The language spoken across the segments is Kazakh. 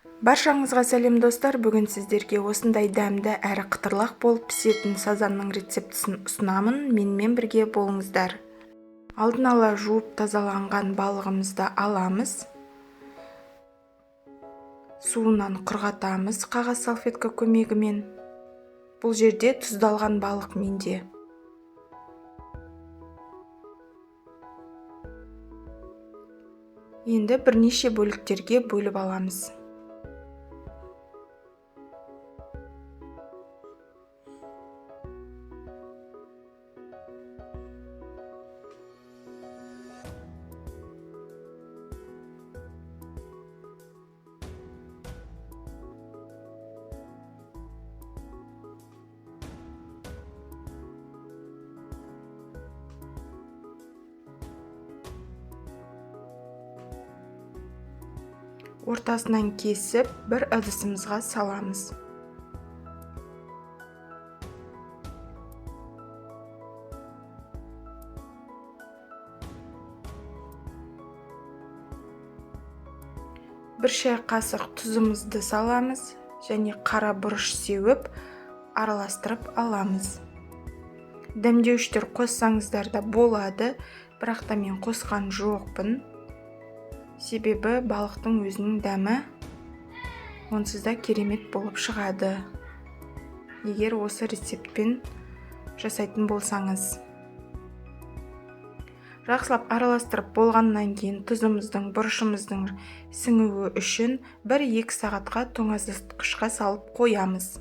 Баршаңызға сәлем, достар! Бүгін сіздерге осындай дәмді әрі қытырлақ болып пісетін сазанның рецептісін ұсынамын. Менімен бірге болыңыздар. Алдын ала жуып тазаланған балығымызды аламыз. Суынан құрғатамыз қағаз салфетка көмегімен. Бұл жерде тұздалған балық менде. Енді бірнеше бөліктерге бөліп аламыз. Ортасынан кесіп, бір ыдысымызға саламыз. Бір шай қасық тұзымызды саламыз және қара бұрыш сеуіп, араластырып аламыз. Дәмдеуіштер қоссаңыздар да болады, бірақ та мен қосқан жоқпын. Себебі балықтың өзінің дәмі онсыз да керемет болып шығады, егер осы рецептпен жасайтын болсаңыз. Жақсылап араластырып болғаннан кейін тұзымыздың, бұрышымыздың сіңуі үшін 1-2 сағатқа тоңазытқышқа салып қоямыз.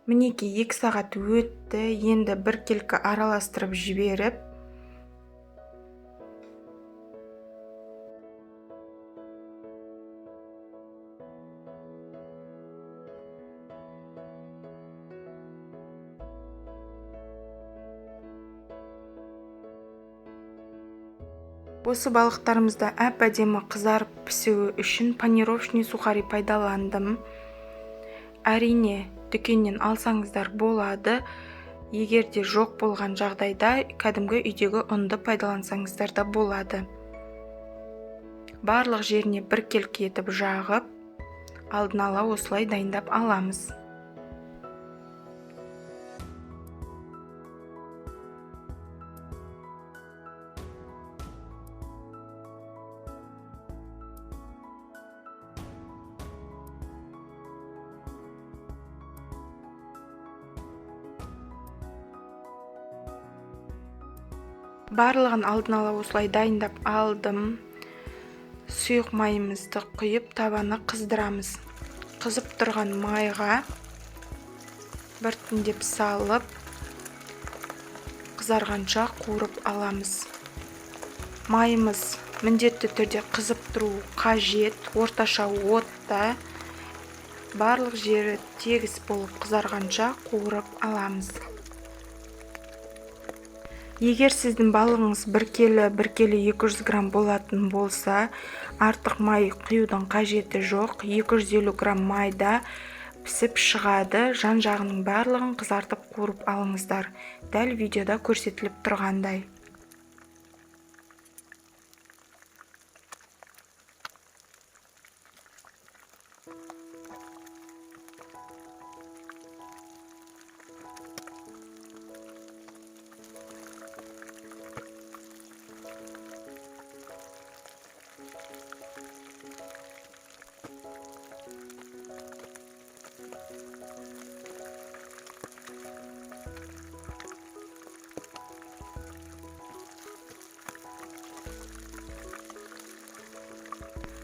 Мінекей, 2 сағат өтті. Енді біркелкі араластырып жіберіп, осы балықтарымызды әп-әдемі қызарып пісуі үшін панировочный сухари пайдаландым. Әрине, дүкеннен алсаңыздар болады. Егер де жоқ болған жағдайда кәдімгі үйдегі ұнды пайдалансаңыздар да болады. Барлық жеріне біркелкі етіп жағып, алдын ала осылай дайындап аламыз. Барлығын алдын ала осылай дайындап алдым. Сұйық майымызды құйып, табаны қыздырамыз. Қызып тұрған майға біртіндеп салып, қызарғанша қуырып аламыз. Майымыз міндетті түрде қызып тұру қажет. Орташа отта барлық жері тегіс болып қызарғанша қуырып аламыз. Егер сіздің балығыңыз бір келі, бір келі 200 грамм болатын болса, артық май құюдың қажеті жоқ. 250 грамм майда пісіп шығады. Жан-жағының барлығын қызартып қуырып алыңыздар. Дәл видеода көрсетіліп тұрғандай.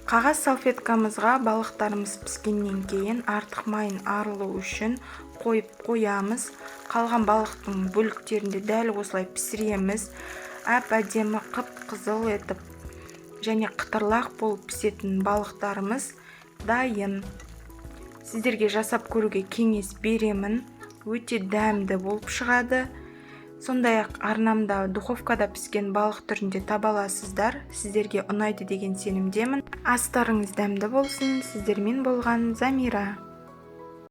Қағаз салфеткамызға балықтарымыз піскеннен кейін артық майын арылу үшін қойып қоямыз. Қалған балықтың бөліктерін де дәл осылай пісіреміз. Әп-әдемі қып-қызыл етіп және қытырлақ болып пісетін балықтарымыз дайын. Сіздерге жасап көруге кеңес беремін. Өте дәмді болып шығады. Сондай-ақ арнамда духовкада піскен балық түрінде таба аласыздар. Сіздерге ұнайды деген сенімдемін. Астарыңыз дәмді болсын. Сіздермен болған Замира.